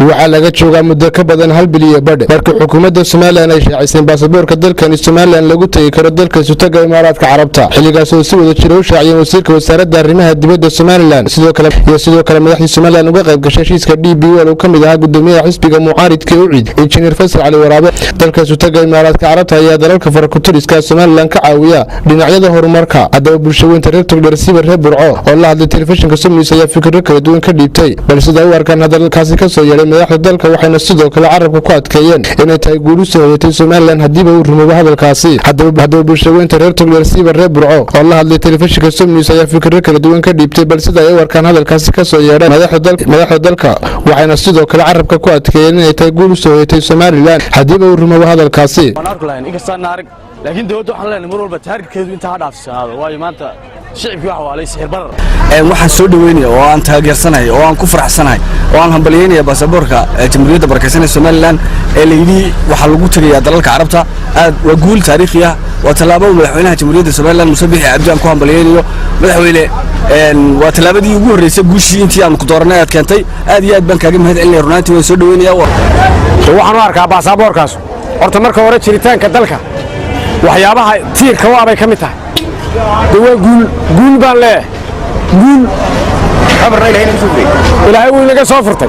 Waxaa laga joogaa muddo ka badan hal bil iyo badh markii xukuumadda Somaliland ay shaacisay baasaboorka dalkani Somaliland lagu tegi karo dalka Isutaga Imaaraadka Carabta, xilligaas oo si wada jira u shaaciyeen wasiirka wasaaradda arrimaha dibadda Somaliland sidoo kale iyo sidoo kale madaxdii Somaliland uga qayb gashay heshiiska DP World uu ka mid ahaa gudoomiyaha xisbiga mucaaridka UCID, Injineer Faysal Cali Waraabe. Dalka Isutaga Imaaraadka Carabta ayaa dalalka farakutiriska Somaliland ka caawiya dhinacyada horumarka. Haddaba, bulshaweynta reer Togdheer, siiba reer Burco, oo la hadlay telefishinka Som News ayaa fikirro kala duwan ka dhiibtay bal sida u arkaan hadalkaasi ka soo yeedhay madaxda dalka, waxayna sidoo kale carabka ku adkeeyeen inay tahay guul u soo hoyatay Somaliland haddiiba uu rumoobo hadalkaasi. Haddaba, bulshaweynta reer Togdheer, siiba reer Burco, oo la hadlay telefishinka Som News ayaa fikirro kala duwan ka dhiibtay bal sida ay u arkaan hadalkaasi ka soo yeedhay madaxda dalka, waxayna sidoo kale carabka ku adkeeyeen inay tahay guul u soo hoyatay Somaliland haddiiba uu rumoobo hadalkaasi. Laakiin dowladda waxaan leenahay mar walba target-keedu intaa ha dhaafsanaado, waayo maanta shicibkii waxa waalay sixir barar. Waxaan soo dhaweynaya oo aan taageersanahay oo aan ku faraxsanahay oo aan hambalyeynaya baasaboorka Jamhuuriyadda Barakeysan ee Somaliland ee la yidhi waxaa lagu tegayaa dalalka Carabta. Aad waa guul taariikhi ah, waa tallaabo uu madaxweynaha Jamhuuriyadda Somaliland Muuse Bixi Cabdi aan ku hambalyeynayo. Madaxweyne, waa tallaabadii ugu horreysay, guushii intii aan ku dooranay aad keentay. Aad iyo aad baan kaaga mahad celinaya. Runaantii waan soo dhaweynaya. Waxaan u arkaa baasaboorkaas horta marka hore jiritaanka dalka waxyaabaha tiirka waa bay ka mid tahay. De waa guul, guul baan leeyahay, guul Ilaahay wuu inaga soo furtay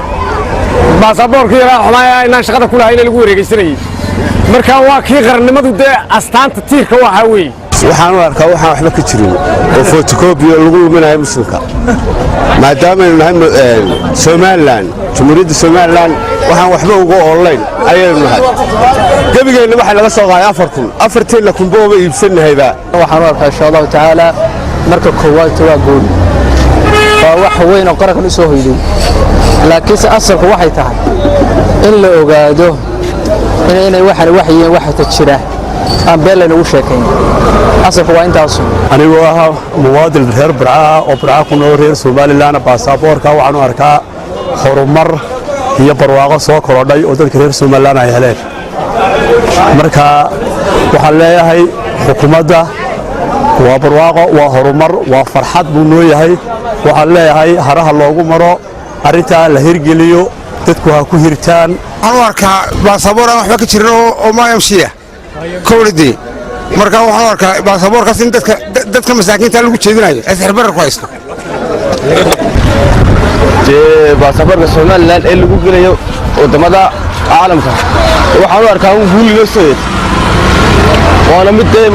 baasaboorkii yaraa xumaaya inaan shaqada ku lahayna lagu wareegaysanayey. Marka waa kii qarannimadu dee astaanta tiirka u ahaa weeye. Waxaan u arkaa waxaan waxba ka jirin oo photocopy lagu luminayo muslimka, maadaamaynu nahay Somaliland, Jamhuuriyadda Somaliland. Waxaan waxba uga oolayn ayaynu nahay. Gebigeenna waxaa laga soo qaaday 4,000, afarteenna kunba ooba iibsannahayba. Waxaan u arkaa, insha Allahu tacaala, marka koowaad waa guul, waa wax weyn oo qarankan u soo hoyday, laakiinse asalku waxay tahay in la ogaado inay waxan wax yihiin waxta jira aan been laynagu sheekayn. Asalku waa intaasu. Anigoo ah muwaadin reer Burca ah oo Burca ku nool, reer Somaliland, baasaboorka waxaan u arkaa horumar iyo barwaaqo soo korodhay oo dadka reer Somaliland ay heleen. Marka waxaan leeyahay xukuumadda, waa barwaaqo, waa horumar, waa farxad buu noo yahay. Waxaan leeyahay haraha loogu maro arrintaa, la hirgeliyo, dadku ha ku hirtaan. Waxaan u arkaa baasaboor aan waxba ka jirin oo mayamsiya kowladii. Marka waxaan u arkaa baasaboorkaas in dadka masaakiinta lagu jeedinayo ee sixirbarar ku haysto. Dee baasaboorka Somaliland ee lagu gelayo waddamada caalamka waxaan u arkaa un guul inoo soo yeed, waana mid dee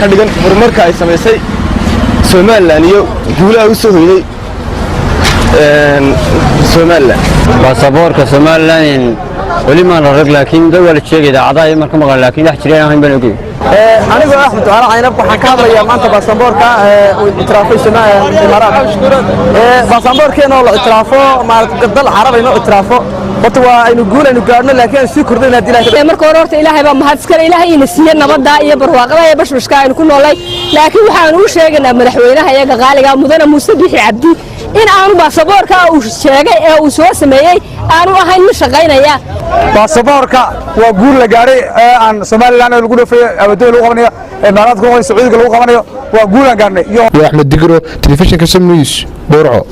ka dhigan horumarka ay samaysay Somaliland iyo guulaha u soo hoyday Somaliland. Baasaboorka Somaliland weli maan rarag, laakiin dad waa la sheegay, idaacadaha marka maqan, laakiin wax jireen ahayn baan ogey. Anigoo Axmed Ducaale Caynab, waxaan ka hadlayaa maanta baasaboorka uu ictiraafay Imaaraat. Baasaboorkeena oo la ictiraafo, dal Carab inoo ictiraafo, horta waa aynu guul aynu gaadhno, laakiin aan sii kordhayna haddii Ilahay. Marka hore horta Ilaahay baa mahad iskale, Ilaahay ina siiye nabadda iyo barwaaqada iyo bashbashka aynu ku noolay. Laakiin waxaan u sheegaynaa madaxweynaha iyaga qaaliga, mudane Muuse Bixi Cabdi, in aanu baasaboorka uu sheegay ee uu soo sameeyey aanu ahayn mid shaqaynaya. Baasaboorka waa guul la gaadhay ee aan Somaliland lagu dhoofayo, abadoy lagu qabanayo, Imaaraadka lagu qabanayo, Sacuudiga lagu qabanayo. Waa guul aan gaadhnay. Waa Axmed Digro, telefishinka Som News, Burco.